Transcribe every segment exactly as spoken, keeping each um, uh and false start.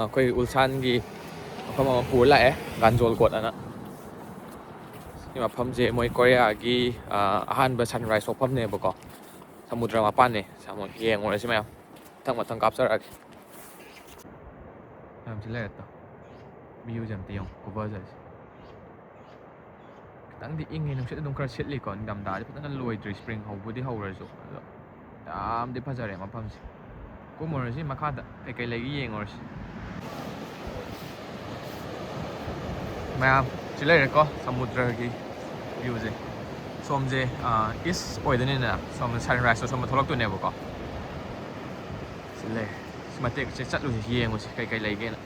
ꯑꯩꯈꯣꯏ ꯎꯜꯁꯥꯟꯒꯤ ꯃꯐꯝ ꯑꯃ ꯄꯨꯔ ꯂꯥꯛꯑꯦ, ꯒꯥꯟꯖꯣꯜ ꯀꯣꯠ ꯑꯅ꯫ ꯁꯤ ꯃꯐꯝꯁꯦ ꯃꯣꯏ ꯀꯣꯔꯤꯌꯥꯒꯤ, ꯑ, ꯑꯍꯥꯟꯕ ꯁꯟꯔꯥꯏꯁ ꯊꯣꯛꯐꯝꯅꯦꯕꯀꯣ꯫ ꯁꯃꯨꯗ꯭ꯔ ꯃꯄꯥꯟꯅꯦ꯫ ꯁꯃꯨ-, ꯌꯦꯡꯉꯨꯔꯁꯤ ꯃꯌꯥꯝ꯫ ꯃꯊꯪ ꯃꯊꯪ ꯀꯥꯞꯆꯔꯛꯑꯒꯦ꯫ ꯃꯌꯥꯝꯁꯤ ꯂꯩꯔꯦ ꯇꯣ꯫ ꯚ꯭ꯌꯨꯁꯦ ꯑꯝꯇ ꯌꯦꯡꯉꯨ, ꯈꯨꯐꯖꯁꯦ꯫ ꯈꯤꯇꯪꯗꯤ ꯏꯪꯉꯤ, ꯅꯨꯡꯁꯤꯠ ꯑꯗꯨꯝ ꯈꯔ ꯁꯤꯠꯂꯤꯀꯣ꯫ ꯅꯤꯡꯊꯝꯊꯥꯗꯤ ꯐꯖꯅ ꯂꯣꯏꯗ꯭ꯔꯤ, ꯁ꯭ꯄ꯭ꯔꯤꯡ ꯍꯧꯕꯗꯤ ꯍꯧꯔꯁꯨ꯫ ꯑꯗꯣ ꯌꯥꯝꯗꯤ ꯐꯖꯔꯦ ꯃꯐꯝꯁꯦ꯫ ꯀꯨꯝꯃꯨꯔꯁꯤ ꯃꯈꯥꯗ ꯀꯩꯀꯩ ꯂꯩꯒꯦ ꯌꯦꯡꯉꯨꯔꯁꯤ꯫ ꯃꯌꯥꯝ, ꯁꯤ ꯂꯩꯔꯦꯀꯣ ꯁꯃꯨꯗ꯭ꯔꯒꯤ ꯚ꯭ꯌꯨꯁꯦ꯫ ꯁꯣꯝꯁꯦ, ꯑ, ꯏꯁ ꯑꯣꯏꯗꯣꯏꯅꯤꯅ ꯁꯣꯝꯗ ꯁꯟꯔꯥꯏꯁꯇꯣ ꯁꯣꯝꯗ ꯊꯣꯛꯂꯛꯇꯣꯏꯅꯦꯕꯀꯣ꯫ ꯁꯤ ꯂꯩꯔꯦ꯫ ꯁꯤ ꯃꯇꯦꯛꯁꯦ ꯆꯠꯂꯨꯁꯤ, ꯌꯦꯡꯉꯨꯁꯤ ꯀꯩꯀꯩ ꯂꯩꯒꯦꯅ꯫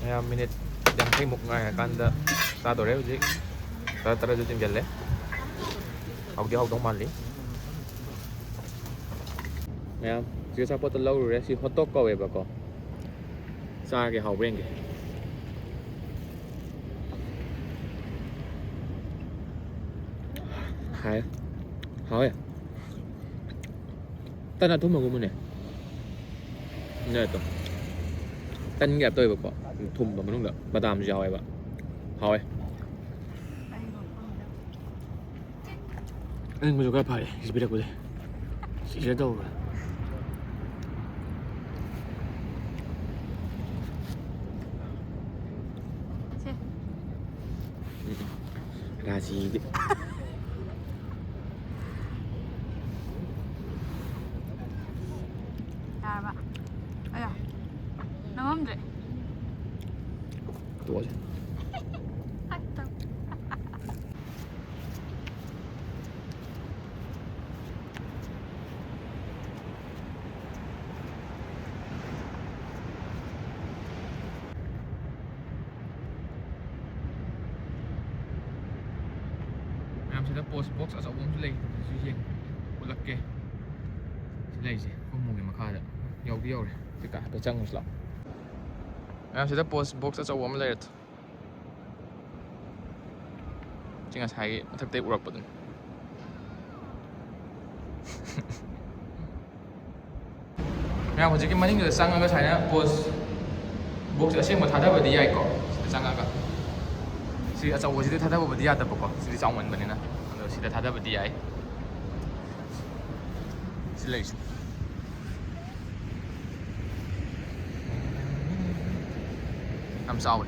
ꯃꯌꯥꯝ, ꯃꯤꯅꯤꯠ ꯌꯥꯡꯈꯩꯃꯨꯛ ꯉꯥꯏꯔꯀꯥꯟꯗ ꯆꯥꯗꯣꯔꯦ ꯍꯧꯖꯤꯛ꯫ ꯇꯔꯥ ꯇꯔꯥꯁꯨ ꯆꯤꯡꯁꯤꯜꯂꯦ꯫ ꯍꯥꯎꯗꯤ ꯍꯥꯎꯗꯧ ꯃꯥꯜꯂꯤ꯫ ꯃꯌꯥꯝ, ꯁꯤ ꯑꯆꯥꯄꯣꯠꯇꯣ ꯂꯧꯔꯨꯔꯦ꯫ ꯁꯤ ꯍꯣꯠ ꯗꯣꯒ ꯀꯧꯋꯦꯕꯀꯣ꯫ ꯆꯥꯔꯒꯦ, ꯍꯥꯎꯕ꯭ꯔꯥ ꯌꯦꯡꯒꯦ꯫ ꯍꯥꯏ꯫ ꯍꯥꯎꯋꯦ꯫ ꯇꯟ ꯑꯊꯨꯝꯕꯒꯨꯝꯕꯅꯦ꯫ ꯅꯠꯇꯣ꯫ ꯇꯟꯒꯤ type ꯇꯧꯋꯦꯕꯀꯣ꯫ ꯊꯨꯝꯕ ꯃꯅꯨꯡꯗ ꯕꯗꯥꯝꯁꯨ ꯌꯥꯎꯋꯦꯕ꯫ ꯍꯥꯎꯋꯦ꯫ ꯑꯅꯤꯡꯕꯁꯨ ꯈꯔ ꯐꯔꯦ ꯁꯤ ꯄꯤꯔꯛꯄꯁꯦ꯫ ꯁꯤꯁꯤꯗ ꯇꯧꯕ꯫ ꯁꯦ꯫ ꯎꯝ꯫ ꯔꯥꯖꯤꯗꯤ꯫ ꯌꯥꯔꯕ? ꯑꯌꯥ꯫ ꯅꯝꯃꯝꯗ꯭ꯔꯦ꯫ ꯇꯣꯛꯑꯁꯦ꯫ ꯃꯌꯥꯝꯁꯤꯗ post box ꯑꯆꯧꯕ ꯑꯃꯁꯨ ꯂꯩ꯫ ꯑꯗꯨꯁꯨ ꯌꯦꯡ-, ꯎꯠꯂꯛꯀꯦ꯫ ꯁꯤ ꯂꯩꯔꯤꯁꯦ ꯈꯨꯃꯨꯒꯤ ꯃꯈꯥꯗ ꯌꯧꯗꯤ ꯌꯧꯔꯦ꯫ ꯁꯤ ꯀꯥ ꯍꯥꯏꯐꯦꯠ ꯆꯪꯉꯨꯁꯤ ꯂꯥꯛꯑꯣ꯫ ꯃꯌꯥꯝꯁꯤꯗ post box ꯑꯆꯧꯕ ꯑꯃ ꯂꯩꯔꯦ꯫ ꯁꯤ ꯉꯁꯥꯏꯒꯤ ꯃꯊꯛꯇꯩ ꯎꯔꯛꯄꯗꯨꯅꯤ꯫ ꯃꯌꯥꯝ ꯍꯧꯖꯤꯛꯀꯤ ꯃꯅꯤꯡꯗꯨꯗ ꯆꯪꯉꯒ ꯁꯨꯃꯥꯏꯅ post box ꯑꯁꯦꯡꯕ ꯊꯥꯗꯕꯗꯤ ꯌꯥꯏꯀꯣ꯫ ꯁꯤꯗ ꯆꯪꯉꯒ꯫ ꯁꯤ ꯑꯆꯧꯕꯁꯤꯗꯤ ꯊꯥꯗꯕꯕꯨꯗꯤ ꯌꯥꯗꯕꯀꯣ꯫ ꯁꯤꯗꯤ ꯆꯥꯎꯃꯟꯕꯅꯤꯅ꯫ ꯑꯗꯣ ꯁꯤꯗ ꯊꯥꯗꯕꯗꯤ ꯌꯥꯏ꯫ ꯁꯤ ꯂꯩꯁꯦ꯫ ꯌꯥꯝ ꯆꯥꯎꯋꯦ꯫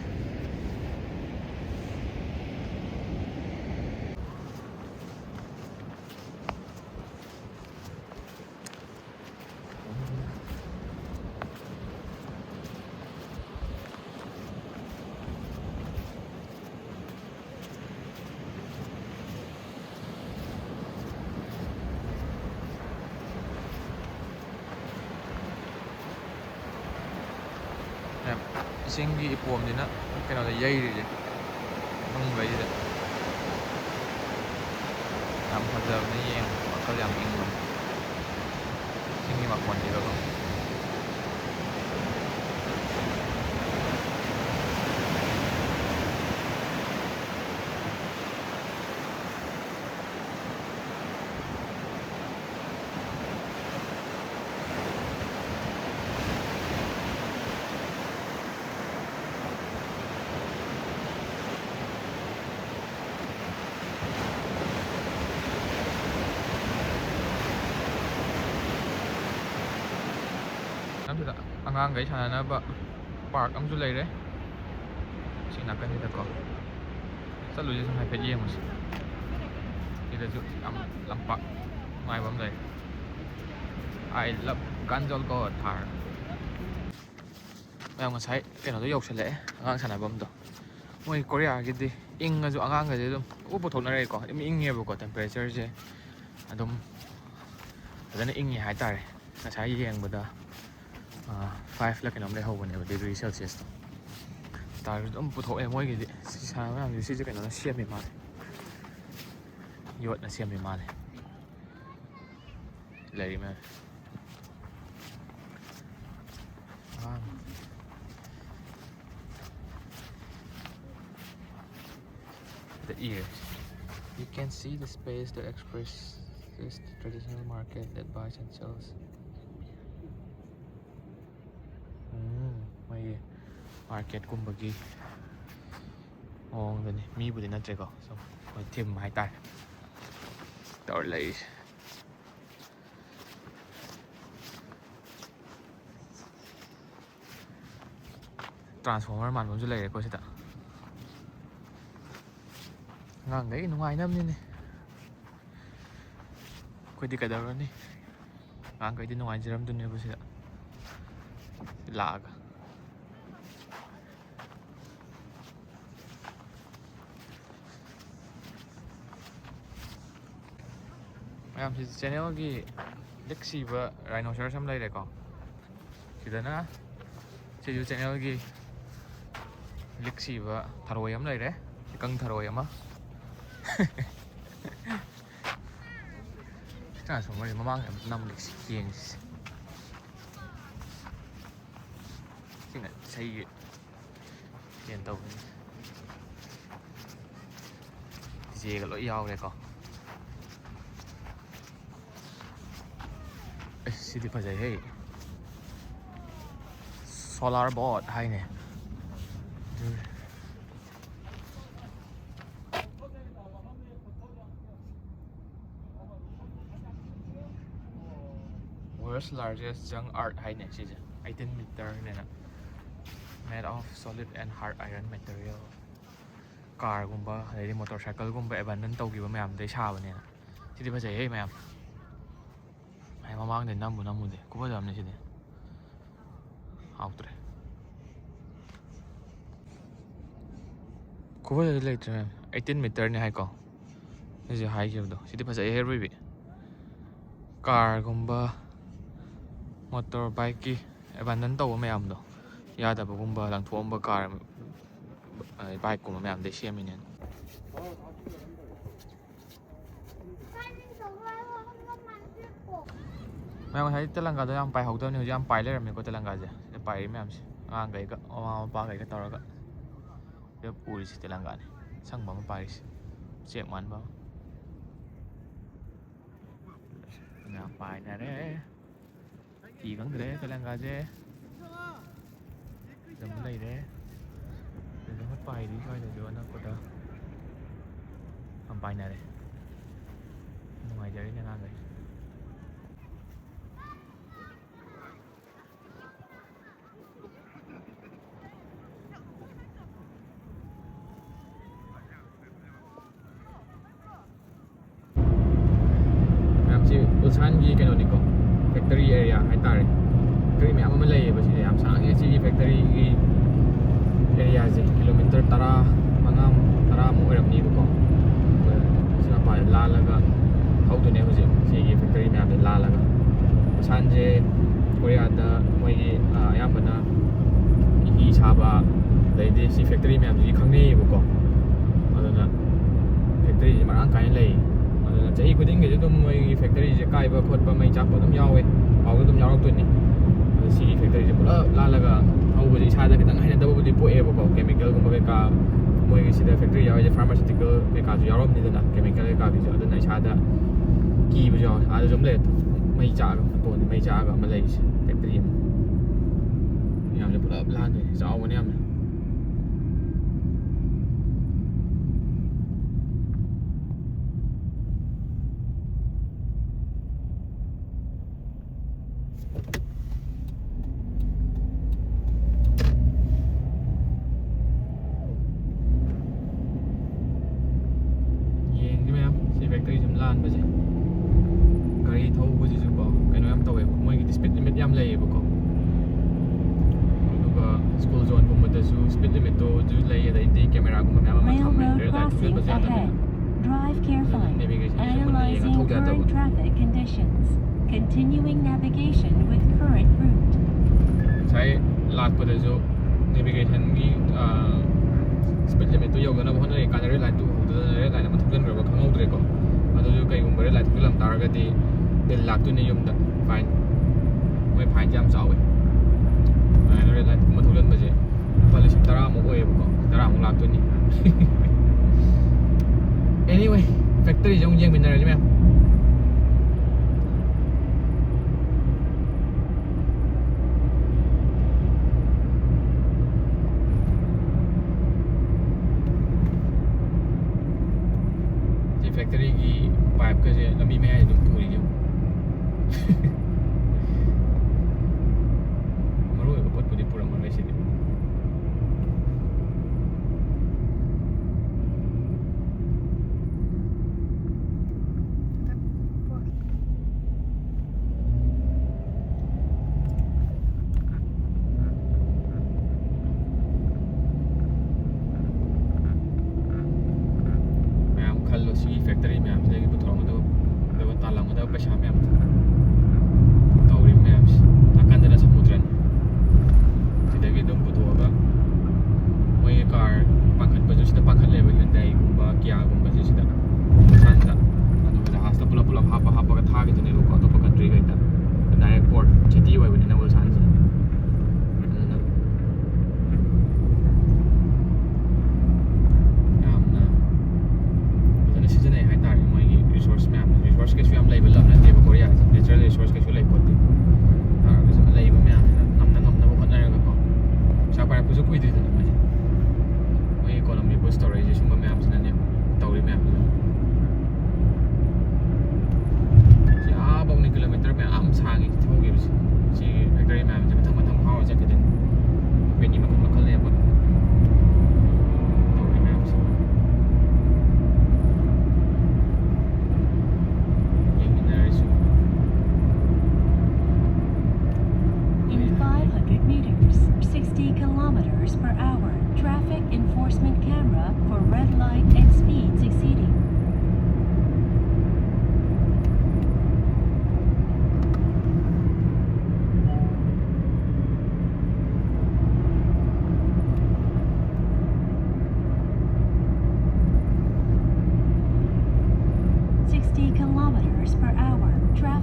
ꯏꯁꯤꯡꯒꯤ ꯏꯄꯣꯝꯁꯤꯅ ꯀꯩꯅꯣꯗ ꯌꯩꯔꯤꯁꯦ, ꯃꯅꯨꯡꯗꯩꯁꯤꯗ꯫ ꯌꯥꯝ ꯐꯖꯕꯅꯦ ꯌꯦꯡꯕ, ꯋꯥꯈꯜ ꯌꯥꯝ ꯏꯪꯕꯅꯦ꯫ ꯏꯁꯤꯡꯒꯤ ꯃꯈꯣꯟꯁꯤꯒꯀꯣ꯫ ꯑꯉꯥꯡꯈꯩ ꯁꯥꯟꯅꯅꯕ ꯄꯥꯔꯛ ꯑꯃꯁꯨ ꯂꯩꯔꯦ ꯁꯤ ꯅꯥꯀꯟꯁꯤꯗꯀꯣ꯫ ꯆꯠꯂꯨꯁꯦ, ꯁꯨꯝ ꯍꯥꯏꯐꯦꯠ ꯌꯦꯡꯉꯨꯁꯤ꯫ ꯁꯤꯗꯁꯨ ꯌꯥꯝ ꯂꯝꯄꯥꯛ ꯅꯨꯡꯉꯥꯏꯕ ꯑꯃ ꯂꯩꯔꯦ꯫ I love Ganjal Kohthar꯫ ꯃꯌꯥꯝ, ꯉꯁꯥꯏ ꯀꯩꯅꯣꯗꯣ ꯌꯧꯁꯜꯂꯛꯑꯦ, ꯑꯉꯥꯡ ꯁꯥꯟꯅꯐꯝꯗꯣ꯫ ꯃꯣꯏ ꯀꯣꯔꯤꯌꯥꯒꯤꯗꯤ ꯏꯪꯉꯁꯨ ꯑꯉꯥꯡꯈꯩꯗꯤ ꯑꯗꯨꯝ ꯎ ꯄꯨꯊꯣꯛꯅꯔꯛꯑꯦꯀꯣ, ꯑꯗꯨꯝ ꯏꯪꯉꯦꯕꯀꯣ, temperatureꯁꯦ ꯑꯗꯨꯝ ꯐꯖꯅ ꯏꯪꯉꯦ ꯍꯥꯏꯇꯥꯔꯦ꯫ ꯉꯁꯥꯏ ꯌꯦꯡꯕꯗ ꯐꯥꯏꯚꯂ ꯀꯩꯅꯣꯝ ꯂꯩꯍꯧꯕꯅꯦꯕ, degree Celsiusꯇꯣ꯫ ꯇꯥꯔꯁꯨ ꯑꯗꯨꯝ ꯄꯨꯊꯣꯛꯑꯦ ꯃꯣꯏꯒꯤꯗꯤ꯫ ꯁꯤ ꯁꯥꯟꯅꯕ ꯃꯌꯥꯝꯁꯦ, ꯁꯤꯁꯦ ꯀꯩꯅꯣꯅ ꯁꯦꯝꯃꯤ ꯃꯥꯜꯂꯦ, ꯌꯣꯠꯅ ꯁꯦꯝꯃꯤ ꯃꯥꯜꯂꯦ꯫ ꯂꯩꯔꯤ ꯃꯌꯥꯝ꯫ ꯑꯉꯥꯡ꯫ The ear. You can see the space that expresses the traditional market that buys and sells. ꯎꯝ, ꯃꯣꯏꯒꯤ ꯃꯥꯔꯀꯦꯠꯀꯨꯝꯕꯒꯤ ꯃꯑꯣꯡꯗꯅꯤ꯫ ꯃꯤꯕꯨꯗꯤ ꯅꯠꯇ꯭ꯔꯦꯀꯣ, ꯁꯨꯝ ꯃꯣꯏ ꯊꯤꯝ ꯍꯥꯏꯇꯥꯔꯦ ꯇꯧꯔ ꯂꯩꯔꯤꯁꯦ꯫ Transformer ꯃꯥꯟꯕ ꯑꯃꯁꯨ ꯂꯩꯔꯦꯀꯣ ꯁꯤꯗ꯫ ꯑꯉꯥꯡꯈꯩ ꯅꯨꯡꯉꯥꯏꯅꯕꯅꯤꯅꯦ꯫ ꯑꯩꯈꯣꯏꯗꯤ ꯀꯩꯗꯧꯔꯅꯤ? ꯑꯉꯥꯡꯈꯩꯗꯤ ꯅꯨꯡꯉꯥꯏꯖꯔꯝꯗꯣꯏꯅꯦꯕ ꯁꯤꯗ ꯂꯥꯛꯑꯒ꯫ ꯃꯌꯥꯝꯁꯤ channelꯒꯤ ꯂꯤꯛ ꯁꯤꯕ rhinoceros ꯑꯃ ꯂꯩꯔꯦꯀꯣ꯫ ꯁꯤꯗꯅ ꯁꯤꯁꯨ channelꯒꯤ ꯂꯤꯛ ꯁꯤꯕ ꯊꯔꯣꯏ ꯑꯃ ꯂꯩꯔꯦ, ꯏꯀꯪ ꯊꯔꯣꯏ ꯑꯃ꯫ Transformerꯁꯦ ꯃꯃꯥꯡꯗ ꯑꯝꯇ ꯅꯝꯒꯦ ꯁꯤ ꯌꯦꯡꯁꯤ꯫ ꯁꯤꯅ ꯏꯁꯩꯒꯤ ꯀꯩꯅꯣ ꯇꯧꯕꯅꯤ꯫ ꯗꯤꯖꯦꯒ ꯂꯣꯏ ꯌꯥꯎꯔꯦꯀꯣ꯫ ꯑꯦ, ꯁꯤꯗꯤ ꯐꯖꯩꯍꯦ꯫ Solar boat ꯍꯥꯏꯅꯦ꯫ World's largest junk art ꯍꯥꯏꯅꯦ ꯁꯤꯁꯦ꯫ ꯑꯩꯠꯇꯤꯟ ꯃꯤꯇꯔꯅꯦꯅ, made of solid and hard iron material. ꯀꯥꯔꯒꯨꯝꯕ ꯑꯗꯩꯗꯤ ꯃꯣꯇꯣꯔ ꯁꯥꯏꯀꯜꯒꯨꯝꯕ ꯑꯦꯕꯦꯟꯗꯟ ꯇꯧꯈꯤꯕ ꯃꯌꯥꯝꯗꯩ ꯁꯥꯕꯅꯦꯅ꯫ ꯁꯤꯗꯤ ꯐꯖꯩꯍꯦ ꯃꯌꯥꯝ꯫ ꯑꯩ ꯃꯃꯥꯡꯗ ꯅꯝꯕꯨ ꯅꯝꯃꯨꯗꯦ, ꯈꯨꯐꯖ ꯑꯃꯅꯤ ꯁꯤꯗꯤ꯫ ꯍꯥꯎꯇ꯭ꯔꯦ꯫ ꯈꯨꯐꯖꯗꯤ ꯂꯩꯇ꯭ꯔꯦ ꯃꯌꯥꯝ꯫ ꯑꯩꯠꯇꯤꯟ ꯃꯤꯇꯔꯅꯤ ꯍꯥꯏꯀꯣ꯫ ꯑꯩꯁꯦ ꯍꯥꯏꯈꯤꯕꯗꯣ ꯁꯤꯗꯤ ꯐꯖꯩ ꯍꯦꯔꯣꯏꯕꯤ꯫ ꯀꯥꯔꯒꯨꯝꯕ, ꯃꯣꯇꯣꯔ ꯕꯥꯏꯛꯀꯤ ꯑꯦꯕꯦꯟꯗꯟ ꯇꯧꯕ ꯃꯌꯥꯝꯗꯣ, ꯌꯥꯗꯕꯒꯨꯝꯕ, ꯂꯪꯊꯣꯛꯑꯝꯕ ꯀꯥꯔ, ꯕꯥꯏꯛꯀꯨꯝꯕ ꯃꯌꯥꯝꯗꯩ ꯁꯦꯝꯃꯤꯅꯦ꯫ ꯃꯌꯥꯝ ꯉꯁꯥꯏ ꯇꯦꯂꯪꯒꯥꯗꯣ ꯌꯥꯝ ꯄꯥꯏꯍꯧꯗꯕꯅꯤ, ꯍꯧꯖꯤꯛ ꯌꯥꯝ ꯄꯥꯏ ꯂꯩꯔꯝꯃꯦꯀꯣ ꯇꯦꯂꯪꯒꯥꯁꯦ꯫ ꯁꯤꯗ ꯄꯥꯏꯔꯤ ꯃꯌꯥꯝꯁꯦ ꯑꯉꯥꯡꯈꯩꯒ ꯃꯃꯥ ꯃꯄꯥꯈꯩꯒ ꯇꯧꯔꯒ꯫ ꯁꯤꯗ ꯄꯨꯔꯤꯁꯤ ꯇꯦꯂꯪꯒꯥꯅꯤ꯫ ꯑꯁꯪꯕ ꯑꯃ ꯄꯥꯏꯔꯤꯁꯤ, ꯎꯆꯦꯛ ꯃꯥꯟꯕ ꯑꯃ꯫ ꯌꯥꯝ ꯄꯥꯏꯅꯔꯦ꯫ ꯐꯤ ꯈꯪꯗ꯭ꯔꯦ ꯇꯦꯂꯪꯒꯥꯁꯦ꯫ ꯑꯗꯨꯝ ꯂꯩꯔꯦ꯫ ꯑꯗꯨꯝ ꯄꯥꯏꯔꯤ ꯁ꯭ꯋꯥꯏꯗꯁꯨ ꯑꯅꯛꯄꯗ꯫ ꯌꯥꯝ ꯄꯥꯏꯅꯔꯦ꯫ ꯅꯨꯡꯉꯥꯏꯖꯔꯤꯅꯦ ꯑꯉꯥꯡꯈꯩ꯫ ꯃꯌꯥꯝꯁꯤ ꯎꯜꯁꯥꯟꯒꯤ ꯀꯩꯅꯣꯅꯤꯀꯣ, ꯐꯦꯛꯇꯔꯤ ꯑꯦꯔꯤꯌꯥ ꯍꯥꯏꯇꯥꯔꯦ꯫ ꯐꯦꯛꯇꯔꯤ ꯃꯌꯥꯝ ꯑꯃ ꯂꯩꯌꯦꯕ ꯁꯤꯗ꯫ ꯌꯥꯝ ꯁꯥꯡꯉꯦ ꯁꯤꯒꯤ ꯐꯦꯛꯇꯔꯤꯒꯤ ꯑꯦꯔꯤꯌꯥꯁꯦ, ꯀꯤꯂꯣꯃꯤꯇꯔ ꯇꯔꯥ ꯃꯉꯥ, ꯇꯔꯥꯃꯨꯛ ꯑꯣꯏꯔꯝꯅꯤꯕꯀꯣ꯫ ꯑꯩꯈꯣꯏ ꯁꯤ ꯃꯄꯥꯁꯦ ꯂꯥꯜꯂꯒ ꯊꯧꯗꯣꯏꯅꯦ ꯍꯧꯖꯤꯛ, ꯁꯤꯒꯤ ꯐꯦꯛꯇꯔꯤ ꯃꯌꯥꯝꯁꯦ ꯂꯥꯜꯂꯒ꯫ ꯎꯜꯁꯥꯟꯁꯦ ꯀꯣꯔꯤꯌꯥꯗ ꯃꯣꯏꯒꯤ, ꯑ, ꯑꯌꯥꯝꯕꯅ ꯍꯤ ꯁꯥꯕ, ꯑꯗꯩꯗꯤ ꯁꯤ ꯐꯦꯛꯇꯔꯤ ꯃꯌꯥꯝꯁꯤꯒꯤ ꯈꯪꯅꯩꯌꯦꯕꯀꯣ꯫ ꯑꯗꯨꯅ ꯐꯦꯛꯇꯔꯤꯁꯦ ꯃꯔꯥꯡ ꯀꯥꯏꯅ ꯂꯩ꯫ ꯑꯗꯨꯅ ꯆꯍꯤ ꯈꯨꯗꯤꯡꯒꯤꯁꯨ ꯑꯗꯨꯝ ꯃꯣꯏꯒꯤ ꯐꯦꯛꯇꯔꯤꯁꯦ ꯀꯥꯏꯕ ꯈꯣꯠꯄ, ꯃꯩ ꯆꯥꯛꯄ ꯑꯗꯨꯝ ꯌꯥꯎꯋꯦ, ꯄꯥꯎꯗ ꯑꯗꯨꯝ ꯌꯥꯎꯔꯛꯇꯣꯏꯅꯤ꯫ ꯑꯗꯣ ꯁꯤꯒꯤ ꯐꯦꯛꯇꯔꯤꯁꯦ ꯄꯨꯂꯞ ꯂꯥꯜꯂꯒ ꯊꯧꯕꯁꯦ ꯏꯁꯥꯗ ꯈꯤꯇꯪ ꯍꯩꯅꯗꯕꯕꯨꯗꯤ ꯄꯣꯛꯑꯦꯕꯀꯣ, ꯀꯦꯃꯤꯀꯦꯜꯒꯨꯝꯕ ꯀꯩꯀꯥ, ꯃꯣꯏꯒꯤ ꯁꯤꯗ ꯐꯦꯛꯇꯔꯤ ꯌꯥꯎꯔꯤꯁꯦ ꯐꯥꯔꯃꯥꯁꯤꯇꯤꯀꯦꯜ ꯀꯩꯀꯥꯁꯨ ꯌꯥꯎꯔꯝꯅꯤꯗꯅ, ꯀꯦꯃꯤꯀꯦꯜ ꯀꯩꯀꯥꯒꯤꯁꯨ꯫ ꯑꯗꯨꯅ ꯏꯁꯥꯗ ꯀꯤꯕꯁꯨ ꯌꯥꯎꯋꯦ꯫ ꯑꯥꯗꯁꯨ ꯑꯃ ꯂꯩꯔꯦ, ꯃꯩ ꯆꯥꯛꯑꯒ, ꯃꯇꯣꯟꯗ ꯃꯩ ꯆꯥꯛꯑꯒ ꯑꯃ ꯂꯩꯔꯤꯁꯦ, ꯐꯦꯛꯇꯔꯤ ꯑꯃ꯫ ꯌꯥꯝꯅ ꯄꯨꯂꯞ ꯂꯥꯟꯗꯣꯏꯅꯦ, ꯆꯥꯎꯕꯅꯦ ꯌꯥꯝꯅ꯫ ꯁꯨ ꯁ꯭ꯄꯤꯗ ꯂꯤꯃꯤꯠꯇꯣ ꯑꯗꯨ ꯂꯩ, ꯑꯗꯩꯗꯤ ꯀꯦꯃꯦꯔꯥꯒꯨꯝꯕ ꯃꯌꯥꯝ ꯑꯃ ꯊꯝꯃꯦ, Railroad ꯔꯦꯗ ꯂꯥꯏꯠ crossing ꯊꯨꯒꯥꯏꯕꯁꯨ ꯌꯥꯗꯕꯅꯤꯅ꯫ ahead. Drive carefully, Navigation ꯁꯤꯁꯨ ꯃꯨꯟꯅ ꯌꯦꯡꯉ analyzing ꯊꯧꯗ ꯌꯥꯗꯕ꯫ Current traffic conditions. Continuing navigation with current route. ꯉꯁꯥꯏ ꯂꯥꯛꯄꯗꯁꯨ ꯅꯦꯚꯤꯒꯦꯁꯟꯒꯤ ꯁ꯭ꯄꯤꯗ ꯂꯤꯃꯤꯠꯇꯨ ꯌꯧꯗꯅꯕ ꯍꯣꯠꯅꯔꯤ ꯀꯥꯟꯗ ꯔꯦꯗ ꯂꯥꯏꯠꯇꯨ ꯎꯍꯧꯗꯗꯅ ꯔꯦꯗ ꯂꯥꯏꯠ ꯑꯃ ꯊꯧꯖꯤꯟꯈ꯭ꯔꯕ ꯈꯪꯍꯧꯗ꯭ꯔꯦꯀꯣ꯫ ꯑꯗꯨꯁꯨ ꯀꯩꯒꯨꯝꯕ ꯔꯦꯗ ꯂꯥꯏꯠ ꯊꯧꯖꯤꯜꯂꯝ ꯇꯥꯔꯒꯗꯤ ꯕꯤꯜ ꯂꯥꯛꯇꯣꯏꯅꯦ ꯌꯨꯝꯗ, ꯐꯥꯏꯟ꯫ ꯃꯣꯏ ꯐꯥꯏꯟꯁꯦ ꯌꯥꯝ ꯆꯥꯎꯋꯦ꯫ ꯑꯗꯨꯃꯥꯏꯅ ꯔꯦꯗ ꯂꯥꯏꯠꯀꯨꯝꯕ ꯊꯧꯖꯤꯟꯕꯁꯦ ꯂꯨꯄꯥ ꯂꯤꯁꯤꯡ ꯇꯔꯥꯃꯨꯛ ꯑꯣꯏꯌꯦꯕꯀꯣ꯫ ꯇꯔꯥꯃꯨꯛ ꯂꯥꯛꯇꯣꯏꯅꯤ꯫ Anyway, ꯐꯦꯛꯇꯔꯤꯁꯦ ꯑꯃꯨꯛ ꯌꯦꯡꯃꯤꯟꯅꯔꯁꯤ ꯃꯌꯥꯝ꯫ ꯁꯤ ꯐꯦꯛꯇꯔꯤꯒꯤ ꯄꯥꯏꯞꯀꯁꯦ ꯂꯝꯕꯤ ꯃꯌꯥꯏꯗ ꯑꯗꯨꯝ ꯄꯨꯔꯤ ꯌꯦꯡꯉꯨ꯫ ꯃꯔꯨ ꯑꯣꯏꯕ ꯄꯣꯠꯄꯨꯗꯤ ꯄꯨꯔꯝꯃꯔꯣꯏ ꯁꯤꯗꯤ꯫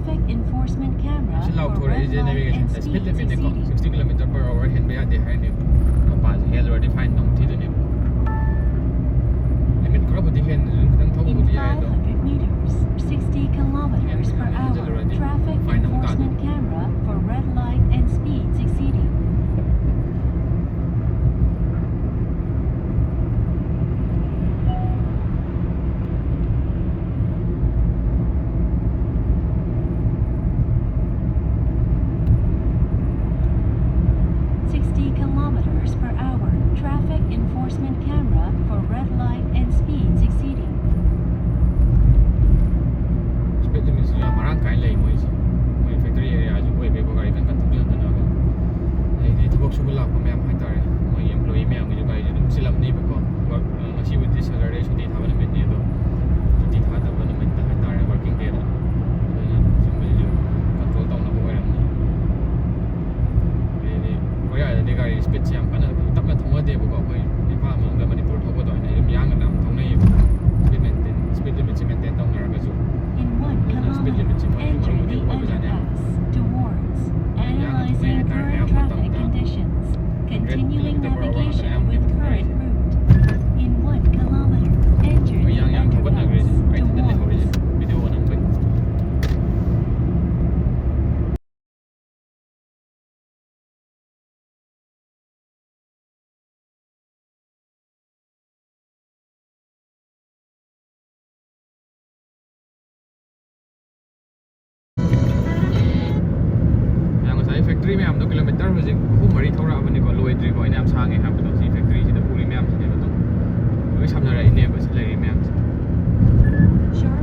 Traffic enforcement camera ꯁꯤ for red ꯂꯥꯎꯊꯣꯔꯛꯏꯁꯦ light ꯅꯦꯚꯤꯒꯦꯁꯟꯗ and speed speed ꯂꯤꯃꯤꯠꯅꯤꯀꯣ, exceeding. Sixty kilometer per hour ꯍꯦꯟꯕ ꯌꯥꯗꯦ ꯍꯥꯏꯔꯅꯦꯕ꯫ ꯃꯄꯥꯁꯦ ꯍꯦꯜꯂꯨꯔꯗꯤ ꯐꯥꯏꯟ ꯑꯃꯨꯛ ꯊꯤꯗꯣꯏꯅꯦꯕ꯫ ꯂꯤꯃꯤꯠ ꯈꯔꯕꯨꯗꯤ ꯍꯦꯟꯅꯁꯨ ꯑꯗꯨꯝ ꯈꯤꯇꯪ In ꯊꯧꯕꯕꯨꯗꯤ ꯌꯥꯏ ꯑꯗꯣ five hundred meters, sixty kilometers per ꯍꯦꯟꯅ hour. ꯍꯦꯟꯖꯜꯂꯨꯔꯗꯤ Traffic ꯐꯥꯏꯟ ꯑꯃꯨꯛ ꯇꯥꯗꯣꯏꯅꯦ꯫ Enforcement camera for red light and speeds exceeding. Sixty kilometers per hour. Traffic enforcement camera for red light and speeds exceeding. Speed limit ꯁꯨ ꯌꯥꯝ ꯃꯔꯥꯡ ꯀꯥꯏꯅ ꯂꯩ ꯃꯣꯏꯁꯦ꯫ ꯃꯣꯏ factory area ꯁꯨ ꯑꯣꯏꯕꯩꯀꯣ, ꯒꯥꯔꯤ ꯀꯟ ꯀꯟ ꯊꯧꯖꯤꯟꯗꯅꯕ꯫ ꯑꯗꯩꯗꯤ ꯊꯕꯛ ꯁꯨꯕ ꯂꯥꯛꯄ ꯃꯌꯥꯝ ꯍꯥꯏꯇꯥꯔꯦ, ꯃꯣꯏ employee ꯃꯌꯥꯝꯒꯤꯁꯨ ꯒꯥꯔꯤꯁꯦ ꯑꯗꯨꯝ ꯆꯤꯜꯂꯝꯅꯤꯕꯀꯣ꯫ Work, ꯉꯁꯤꯕꯨꯗꯤ Saturday ꯁꯨꯇꯤ ꯊꯥꯕ ꯅꯨꯃꯤꯠꯅꯤ, ꯑꯗꯣ ꯁꯨꯇꯤ ꯊꯥꯗꯕ ꯅꯨꯃꯤꯠꯇ ꯍꯥꯏꯇꯥꯔꯦ, working day ꯗ꯫ ꯑꯗꯨꯅ ꯁꯨꯝꯕꯁꯤꯁꯨ control ꯇꯧꯅꯕ ꯑꯣꯏꯔꯝꯅꯤ꯫ ꯑꯗꯩꯗꯤ ꯀꯣꯔꯤꯌꯥꯗꯗꯤ ꯒꯥꯔꯤ speed ꯁꯦ ꯌꯥꯝ ꯀꯟꯅ ꯇꯞꯅ ꯊꯧꯅꯗꯦꯕꯀꯣ, ꯑꯩꯈꯣꯏ ꯏꯝꯐꯥꯜ ꯃꯅꯨꯡꯗ ꯃꯅꯤꯄꯨꯔ ꯊꯧꯕ ꯑꯗꯨꯃꯥꯏꯅ ꯑꯗꯨꯝ ꯌꯥꯡꯅ ꯑꯗꯨꯝ ꯊꯧꯅꯩꯌꯦꯕ꯫ Speed maintain, speed limit say maintain ꯇꯧꯅꯔꯒꯁꯨ꯫ In one ꯑꯗꯨꯅ speed limit ꯁꯦ kilometer, ꯃꯣꯏꯒꯤ enter ꯃꯔꯨꯗꯤ the ꯑꯣꯏꯕꯖꯥꯠꯅꯤ꯫ Underpass towards ꯌꯥꯝꯅ ꯊꯧꯅꯩ analyzing ꯍꯥꯏꯇꯥꯔꯦ, current ꯑꯌꯥꯝꯕ traffic ꯃꯇꯝꯗ conditions. Continuing navigation with current route. In one kilometer, enter the underpass towards. ꯃꯣꯏ ꯌꯥꯡ ꯌꯥꯡ ꯊꯧꯒꯠꯅꯈ꯭ꯔꯤꯁꯦ, ꯑꯩ ꯏꯊꯟꯗ ꯂꯩꯍꯧꯔꯤꯁꯦ, video ꯅꯝꯕꯩ꯫ ꯃꯌꯥꯝ, ꯉꯁꯥꯏ factory ꯃꯌꯥꯝꯗꯣ kilometer ꯍꯧꯖꯤꯛ ꯑꯍꯨꯝ ꯃꯔꯤ ꯊꯧꯔꯛꯑꯕꯅꯤꯀꯣ, ꯂꯣꯏꯗ꯭ꯔꯤꯀꯣ, ꯑꯩꯅ ꯌꯥꯝ ꯁꯥꯡꯉꯦ ꯍꯥꯏꯕꯗꯣ꯫ ꯁꯤ factory ꯁꯤꯗ ꯎꯔꯤ ꯃꯌꯥꯝꯁꯤꯅꯦꯕ ꯑꯗꯨꯝ ꯂꯣꯏ ꯁꯝꯅꯔꯛꯏꯅꯦꯕ ꯁꯤ ꯂꯩꯔꯤ ꯃꯌꯥꯝꯁꯦ꯫ Sharp